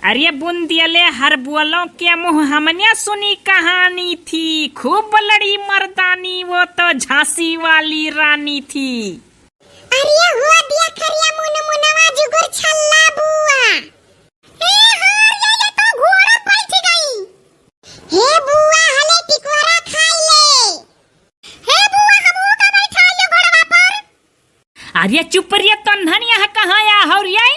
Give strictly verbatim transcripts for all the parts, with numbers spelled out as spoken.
अरे बुन दियले हर बोलो के मुँह हमने सुनी कहानी थी, खूब लड़ी मर्दानी वो तो झांसी वाली रानी थी। अरे हो दिया खरिया मुनमुनवा जुगुर छल्ला बुआ। ए हो, ये, ये तो घोड़ा बैठ गई। हे बुआ, हले टिकोरा खाई ले। हे बुआ, हमहू का बैठा लियो घोड़वा पर। अरे चुप रे, तन्हन यहाँ कहाँ आ हौ रे?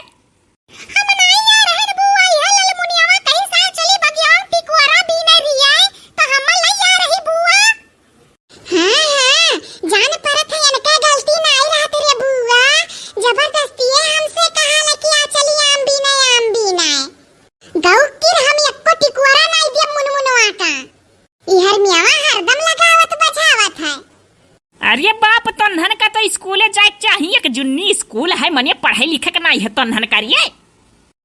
हम नाई आ रहन बुआ, इहे ललमुनियावा कहीं सा चली बगिया टिकोरा बीने रियाए, तो हम लई आ रही बुआ। हाँ, हाँ, जान परत है, इनका गलती नाई रहत रे बुआ, जबरदस्तिये हमसे कहाला कि आ चली आम बीने, आम बीने। गौ किर हम एक्को टिकोरा नाई दियब मुनमुनवा का। इहर मियावा हरदम लगावत बजावत है। अरे बाप, तोन्हन का तो स्कूले जाए के चाहिए, एक जुन्नी स्कूल है, मने पढ़े लिखे के नाई है तोन्हन का रे।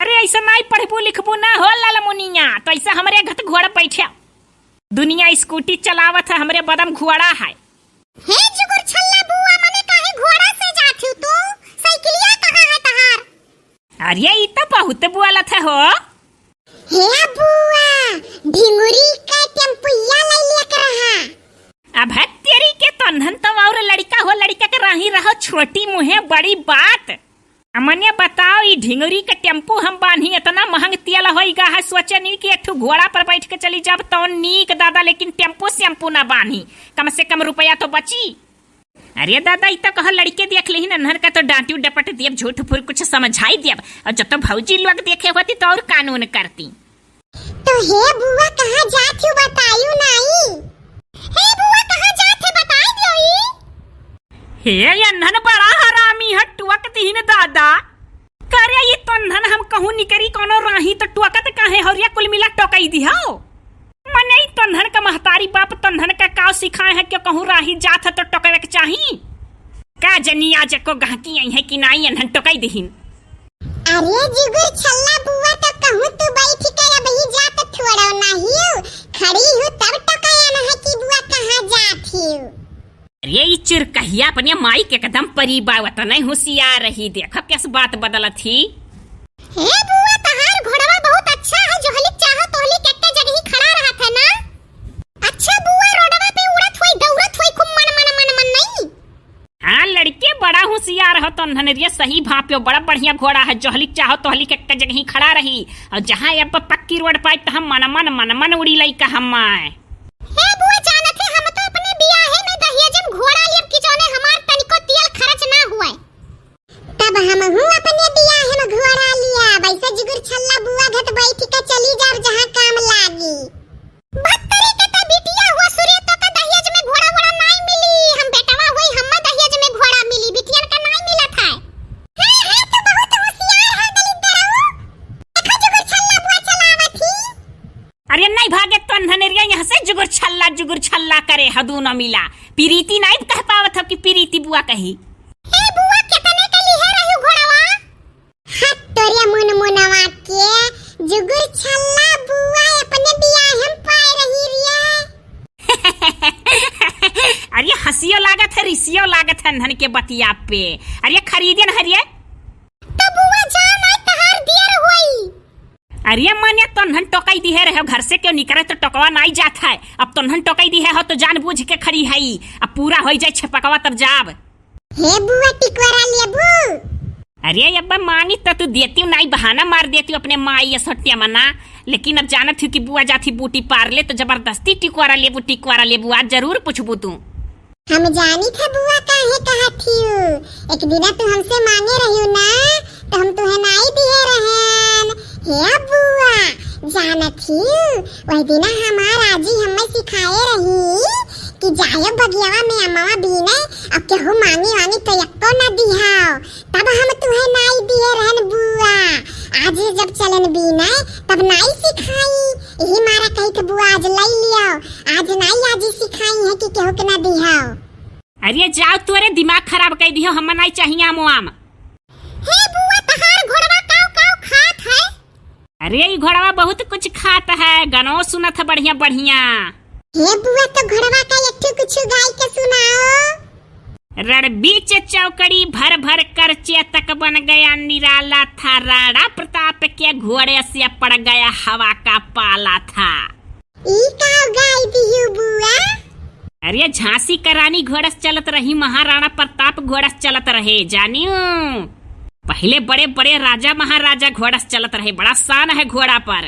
अरे ऐसा नाई पढ़बू लिखबू ना हो ललमुनिया, तो ऐसा हमरे घत घोड़ा बैठे। दुनिया स्कूटी चलावत है, हमरे बदम घोड़ा है। हे जुगुर छल्ला बुआ, मने काहे घोड़ा से जात हू तू? साइकिलिया कहाँ है तहार? अरे ई तो बहुत बोलत है हो। हे बुआ, ढिंगुरी का टेम्पुइया ले लेकर रहा। अब है तेरी के तोन्हन तो और लड़का हो, लड़का के राही रहो, छोटी मुँहे बड़ी बात। अमने बताओ, ई ढिंगुरी के टेम्पू हम बान्ही, इतना महंग तेल होई गा है, सोचे नहीं कि एक ठो घोड़ा पर बैठ के चली जाब तो नीक दादा, लेकिन टेम्पू सेम्पू ना बान्ही, कम से कम रुपया तो बची। अरे दादा, ई तो कहो लड़के देख लेही, नन्हर का तो डांटियो डपट दियब, झूठ फूल कुछ समझाई दियब, और जब तो भौजी लोग देखे होती तो और कानून करती। तो हे बुआ, कहाँ जात हू बतायू नाई? हे बुआ, कहाँ जात है बताई दियो ई। हे ये नन्हन बड़ा हरामी है, टोक दिहिन दादा। करे ई तोन्हन हम कहूँ निकरी कोनो राही तो टोकत काहे हौ रे, कुल मिला टोकई दिहो। मने ई तोन्हन का महतारी बाप तोन्हन का काव सिखाए है कि कहूँ राही जात है तो टोकवे के चाही? का जनी आज एको गहकी आई है कि नाई, एन्हन टोकई दिहिन। अरे जुगुर छल्ला बुआ, तो कहूँ तू बैठ के अब ही जात थोड़ो नाहियो, खड़ी हूँ तब टोकयन है कि बुआ कहाँ जात हियो। अरे ई चिरकहिया अपने माई के एकदम परी बा, वतनै होशियार रही, देखो कैस बात बदलत ही। हे बुआ, तहार घोड़वा बहुत अच्छा है, जोहलिक चाहो तोहलिक एक्के जगही खड़ा रहत है ना। अच्छा बुआ, रोडवा पे उड़त होई, दौड़त होई खूब मन मन मन मन नहीं। हाँ, लड़के बड़ा होशियार हो तो ननरिया, सही भापियो, बड़ा बढ़िया घोड़ा है, जोहलिक चाहो तोहलिक एक्के जगही खड़ा रही, और जहाँ अब पक्की रोड पाई तो हम मन मन मन मन उड़ी लइका हम। हे बुआ, जानत है, हम तो अपने बियाहे में दहेज में घोड़ा लियब कि जौने हमार तनिको तेल खर्च ना हुए। तब हमहू अपने बियाहे में घोड़ा लियब, वैसे जुगुर छल्ला बुआ घत बैठ के चली जाब जहाँ काम लागी। भत्तरी के तो बिटिया हुआ सुरे तो का दहेज में घोड़ा वोड़ा नाई मिली, हम बेटवा हुई, हम्मा दहेज में घोड़ा मिली, बिटियन का नाई मिलत है। हाँ, हाँ, तू बहुत होशियार है दलिद्दर हो। देखो जुगुर छल्ला बुआ चलावत ही। अरे नहीं भागे तो ननरिया यहाँ से, जुगुर छल्ला, जुगुर छल्ला करे हदू न मिला। पीरीती नहीं कह पावत हो कि पीरीती बुआ कही। ए बुआ, कितने के लिए रही घोड़वा? हट तोरे मुनमुनवा के, जुगुर छल्ला बुआ अपने बियाह हम पाए रही रिया। अरे हंसियो लागत है, रिसियो लागत है नन्हन के बतिया पे। अरे खरीदे न हरिये। तो बुआ जान आई तहार दियर होई। अरे मने तोन्हन टोकई दिहे रहे, घर से क्यों निकरे तो टोकवा नाई जात है। अब तोन्हन टोकई दिहे हो तो जान बूझ के खड़ी हई। अब पूरा होई जाए छपकवा तब जाब। हे बुआ टिकोरा लेबू? अरे अब्बा मानी तो तू देती नाई, बहाना मार देती अपने माई या सट्या मना। लेकिन अब जानत हूँ कि बुआ जाती बूटी पार ले तो जबरदस्ती टिकोरा लेबू, टिकोरा लेबू, आज जरूर पूछबू तू। हम जानी था बुआ काहे कहत हियू। एक दिना तू हमसे मांगे रहियो ना, तो हम तुहे नाई दिए रहन। हे बुआ, जानत हियू, वही दिना हमार आजी हमें सिखाए रही कि जायो बगियावा में अमवा बीने, अब केहू मांगी वांगी तो यक्को ना दिहाओ, तब हम तुहे नाई दिए रहन बुआ। आज जब चलन बीने, तब नाई सिखाई, यही मारा कही थे बुआ आज लई लियो, आज नाई आजी सिखाई है कि केहू के ना दिहाओ। अरे जाओ, तोरे दिमाग खराब कर दियो, हम नाई चाहिए आम वाम। हे बुआ, तहार घोड़वा काव काव खात है? अरे ई घोड़वा बहुत कुछ खात है, गनो सुनत है बढ़िया बढ़िया। हे बुआ, तो घोड़वा का एक ठो कुछ गाय के सुनाओ। रण बीच चौकड़ी भर भर कर चेतक बन गया निराला था, राणा प्रताप के घोड़े से पड़ गया हवा का पाला था। ई का गाई दिहू बुआ? अरे झांसी का रानी घोड़स चलत रही, महाराणा प्रताप घोड़स चलत रहे, जानियो। पहिले बड़े बड़े राजा महाराजा घोड़स चलत रहे, बड़ा शान है घोड़ा पर।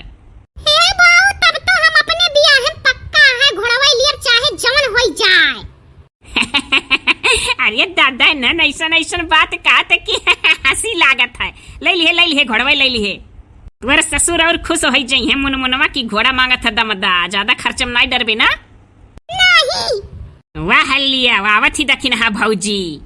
हे बाऊ, तब तो हम अपने बियाह में पक्का है, घोड़वा लिए चाहे जवन होई जाए। अरे दादा, न ऐसन ऐसन बात कहत कि हंसी लागत है। ले लिहे, ले लिहे, घोड़वा ले लिहे। तोर ससुर और खुश होई जइहे मुनमुनवा की घोड़ा मांगत है दमदा, ज्यादा खर्च में नाई डरबे ना? नहीं। वाह लिया, आवत ही दखिनहा भौजी।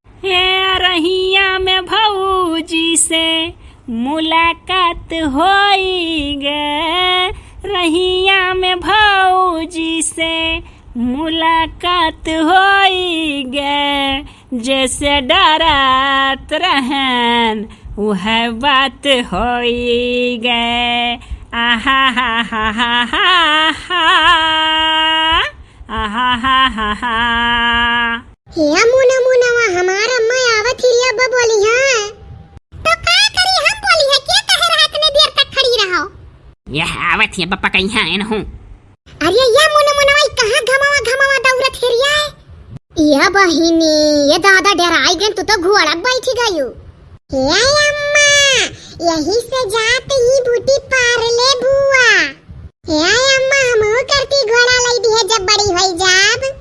हे रहिया में भौजी से मुलाकात होई गे, रहिया में भौजी से मुलाकात होई गे, जैसे डरत रहन वह बात होई गे। आहा हा हा हा हा हा। आहा हा हा हा। हे मुनमुनवा, हमार अम्मा आवत ही रे, अब बोली है। तो का करी हम बोली है, के कहे रहा इतने देर तक खड़ी रहो? यह आवत ही, बप्पा कहीं है न हूँ। अरे या मुनमुनवा, ई कहाँ घमावा घमावा दौड़त है रे? या बहिनी, ये दादा डराई गन, तू तो घोड़ा बैठ गयू। हे अम्मा, यही से जात ही बूटी पार ले बुआ। हे अम्मा, हमहू करती घोड़ा लई दिहे जब बड़ी होई जाब।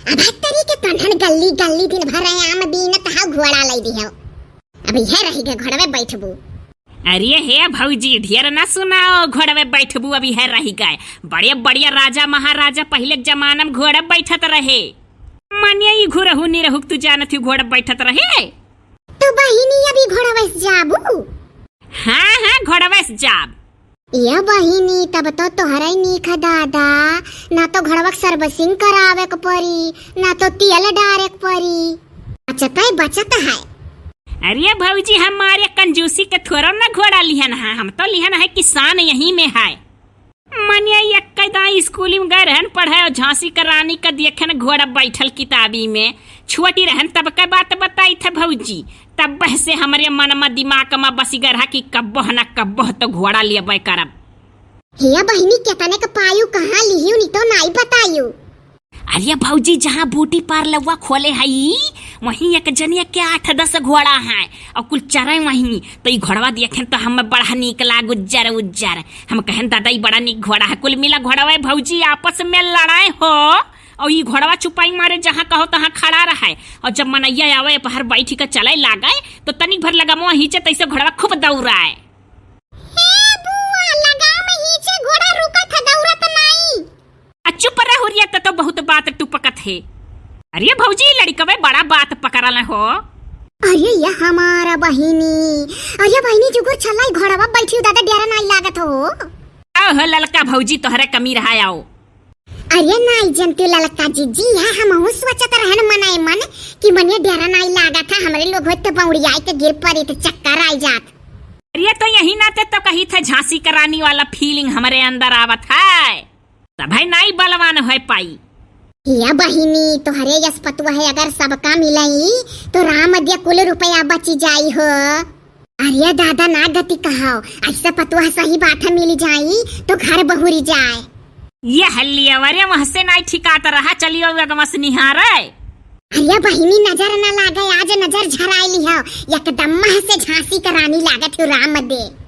अब हत्तरी के तनहन गल्ली गल्ली दिन भर आम बीनत हाउ घोड़ा लई दिहे। अब यह रही गे घोड़वे बैठबू। अरे हे भौजी, ढेर ना सुनाओ, घोड़वे बैठबू अब यह रही गे। बड़े बढ़िया राजा महाराजा पहिले के जमाना में घोड़े बैठत रहे। मानिया ई घुरहु निरहु तू जानत ही घोड़े बैठत रहे। तो बहिनी अभी घोड़वे से जाबू? हाँ, हाँ, घोड़वे से जाब। या बहिनी, तब तो तोहरा ही नीक है दादा, ना तो घोड़वा के servicing करावे के पड़ी, ना तो तेल डारे के पड़ी। बचत है, बचत है। अरे भौजी, हमारे कंजूसी के थोड़ा ना घोड़ा लिहन है, हम तो लिहन है किसान यहीं में है। मनिया एक कैदा स्कूल में गए रहन पढ़े और झांसी का रानी का देखे न घोड़ा बैठल किताबी में। छोटी रहन तब के बात बताई थे भौजी, तब से हमरे मन में दिमाग में बसी गए रहा कि कब्बो न कब्बो तो घोड़ा लेबे करब। हे बहिनी, केतने के पायू, कहाँ लिहियो, नी तो नाई बतायू। अरे भौजी, जहाँ ब्यूटी पार्लरवा खोले हई, वहीं एक जनिया के आठ दस घोड़ा है और कुल चरे वहीं। तो ई घोड़वा देखेन तो हमें बड़ा नीक लाग, उज्जर उज्जर। हम कहेन, "दादा, ई बड़ा नीक घोड़ा है।" कुल मिला घोड़वा भौजी आपस में लड़ाए हो और ई घोड़वा चुपाई मारे जहाँ कहो तहाँ खड़ा रहे। और जब मनैया आवे, पहर बैठी के चले लागे, तो तनिक भर लगामवा हींचे, तैसे घोड़वा खूब दौड़ाए। हे बुआ, लगाम हींचे घोड़ा रुकत है, दौड़त नाई। आ चुप रह हुरिया, त तो बहुत बात टुपकत है। अरे भौजी, लड़कवे बड़ा बात पकड़ल हो। अरे या हमारा बहिनी, अरे बहिनी जुगुर छल्लाई घोड़वा बैठी दादा, डेरा नाई लागत हो। आओ हो ललका भौजी, तोहरे कमी रहा आओ। अरे नाई जनती ललका जीजी, यह हमहू सोचत रहन मने मन कि मने डेरा नाई लागत है, हमरे लोग होत तो बौड़ियाई के गिर पड़ी तो चक्कर आई जात। अरे तो यही नाते तो कही थे झांसी का रानी वाला feeling हमरे अंदर आवत है। सभे नाई बलवान होए पाई। या बहिनी, तोहरे यस पतुआ है, अगर सबका मिलई, तो राम दिया कुल रुपया बची जाई हो। अरे दादा, ना गति कहाओ, ऐसा पतुआ सही बात है, मिल जाई, तो घर बहुरी जाए। ये हल्ली, अरे वहाँ से नाई ठिकात रहा, चलियो अगमस निहारे। अरे बहिनी, नजर ना लागे, आज नजर झराई ली हो, एकदम मह से झांसी का रानी लागत हो राम दे।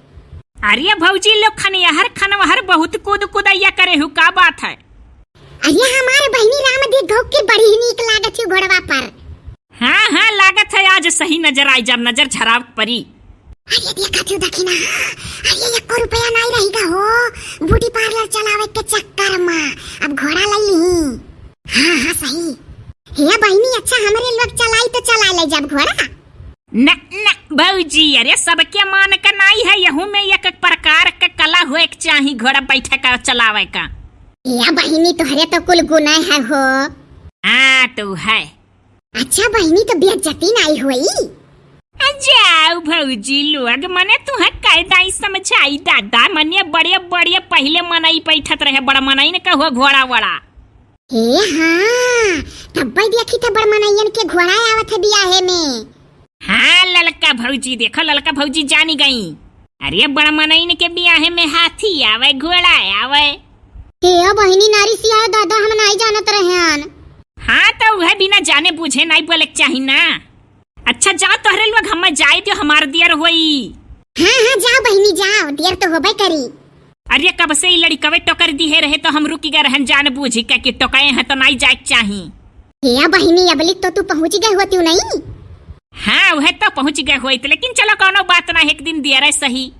अरे भौजी लोग खनियाहर खनवहर बहुत कूद कुदैया करे हु, का बात है? अरे हमारे बहिनी राम दे गौ के बड़ी नीक लागत है घोड़वा पर। हाँ, हाँ, लागत है आज सही नजर आई, जब नजर झराव परी। अरे देखा तू दखिना, अरे एको रुपया नाई रही गा हो, ब्यूटी पार्लर चलावे के चक्कर में अब घोड़ा ले ली। हाँ, हाँ, सही। हे बहिनी, अच्छा हमरे लोग चलाई तो चला ले जब घोड़ा। न, न, भौजी, अरे सबके मान का नाई है, यहू में एक प्रकार का कला होए के चाही घोड़ा बैठे का, चलावे का। या बहिनी, तोहरे तो कुल गुना है हो। हाँ, तो है। अच्छा बहिनी, तो बेइज्जती नाई होई? आ जाओ भौजी लोग, मने तुहे कायदा ही समझाई दादा, मने बड़े बड़े पहिले मनई बैठत रहे, बड़ा मनई न कहो घोड़ा वड़ा। हे हाँ, तब्बै देखी त बड़ मनइयन के घोड़ा आवत है बियाहे में। हाँ ललका भौजी, देखो ललका भौजी जानी गई। अरे बड़ मनइन के बियाहे में हाथी आवे, घोड़ा आवे। हे ओ बहिनी, नारी सियाए दादा, हम नाई जानत रहन। हाँ तो उहे बिना जाने बूझे नाई बोले के चाही ना। अच्छा जाओ तोहरे लोग, हमें जाए दियो, हमार दियर होई। हाँ हाँ जाओ बहिनी जाओ, दियर तो होबे करी। अरे कब से ई लड़िकवे टोकर दिहे रहे तो हम रुकि गए रहन जान बूझि के कि टोकाए हैं तो नाई जाए के चाही। हे या बहिनी, अबली तो तू पहुँच गए होती नहीं? हाँ उहे तो पहुँच गए होइत, लेकिन चलो कौनो बात ना, एक दिन दियरे सही।